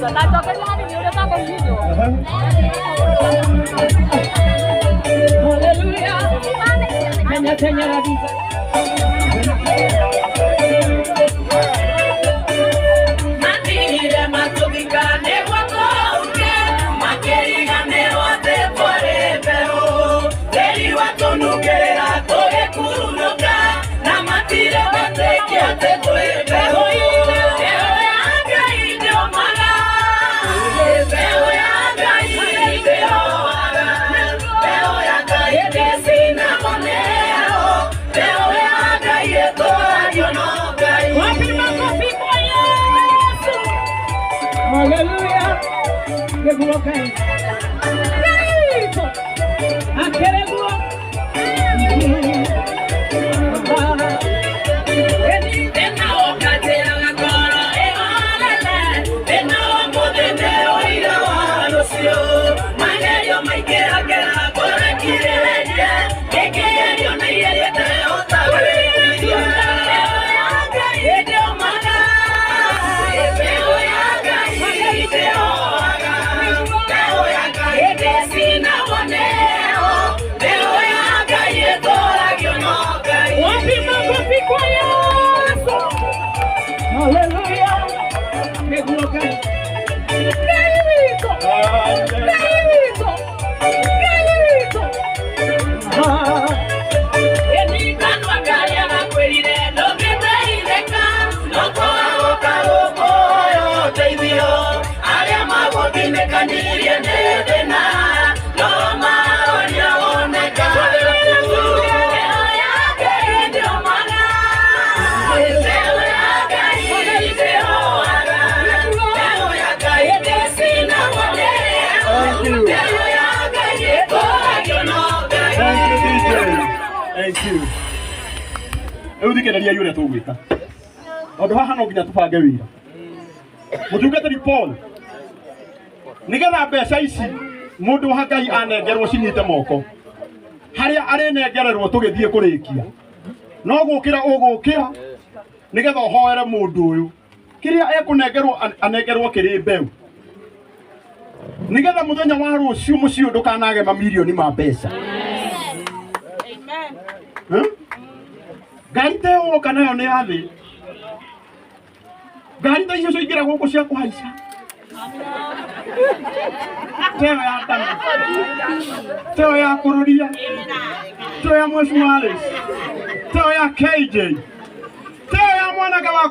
Ta njokeria hanini ũrĩa ũtakũhihinywo. Haleluya. Menya teng'era thutha. Matigire matũthika nĩguo tũhuke, makĩriganĩrwo atĩ twarĩ mbeũ. Tĩri watũnungĩrĩra tũgĩkurunũka, na matirĩ metĩkia atĩ twĩ mbeũ. Mbeũ ya Ngai ndĩũmaga, mbeũ ya Ngai ndĩhoaga, mbeũ ya Ngai ndĩcinagwo nĩ heho, mbeũ ya Ngai ĩtũragio no Ngai. Wapi makofi kwa Yesu? Haleluya. Nĩguo Ngai. Ngai witũ. Akĩrĩguo. Thĩna ũkanjĩraga ngoro ĩhorere, thĩna wa ũmũthĩ nĩ ũira wa rũciũ. Magerio maingĩragĩra ngoro ĩkirĩrĩrie, ĩkĩgerio na igerio ĩtehota gwĩtiria. Mbeũ ya Ngai ndĩũmaga, mbeũ ya Ngai ndĩhoaga, mbeũ ya Ngai ndĩcinagwo nĩ heho, mbeũ ya Ngai ĩtũragio no Ngai. Wapi makofi kwa Yesu? Haleluya. Nĩguo Ngai. Ngai witũ. Ngai witũ. Ngai witũ. Ah. Kanua karĩa gakwĩrire ndũngĩteithĩka, no kwaga gũkũhoya ũteithio. Arĩa magũtindĩkanirie nĩ thĩna, no maroria woneka. Mbeũ ya Ngai ndĩũmaga, mbeũ ya Ngai ndĩhoaga, mbeũ ya Ngai ndĩcinagwo nĩ heho, mbeũ ya Ngai ĩtũragio no Ngai. Thank you, DJ. Thank you. Rĩu thikĩrĩriai ũrĩa tũgwĩka, tondũ haha no nginya tũbange wĩra. Mũtungatĩri Paul, nĩgetha mbeca ici mũndũ wa Ngai anengerwo cinyite moko harĩa arĩnengererwo tũgĩthiĩ kũrĩkia, no gũkĩra ũgũkĩra nĩgetha ũhoere mũndũ ũyũ kĩrĩa ekũnengerwo, anengerwo kĩrĩ mbeũ, nĩgetha mũthenya wa rũciũ mũciĩ ũyũ ndũkanage mamirioni ma mbeca. Hmm? Ngari ta ĩyo woka nayo nĩ ya thĩ. Ngari ta icio ciaingĩra gũkũ cia kũhaica, ta ĩyo ya ndana, ta ĩyo ya kũrũria, ta ĩyo ya Mheshimiwa Alice, ta ĩyo ya KJ, ta ĩyo ya mwanake wa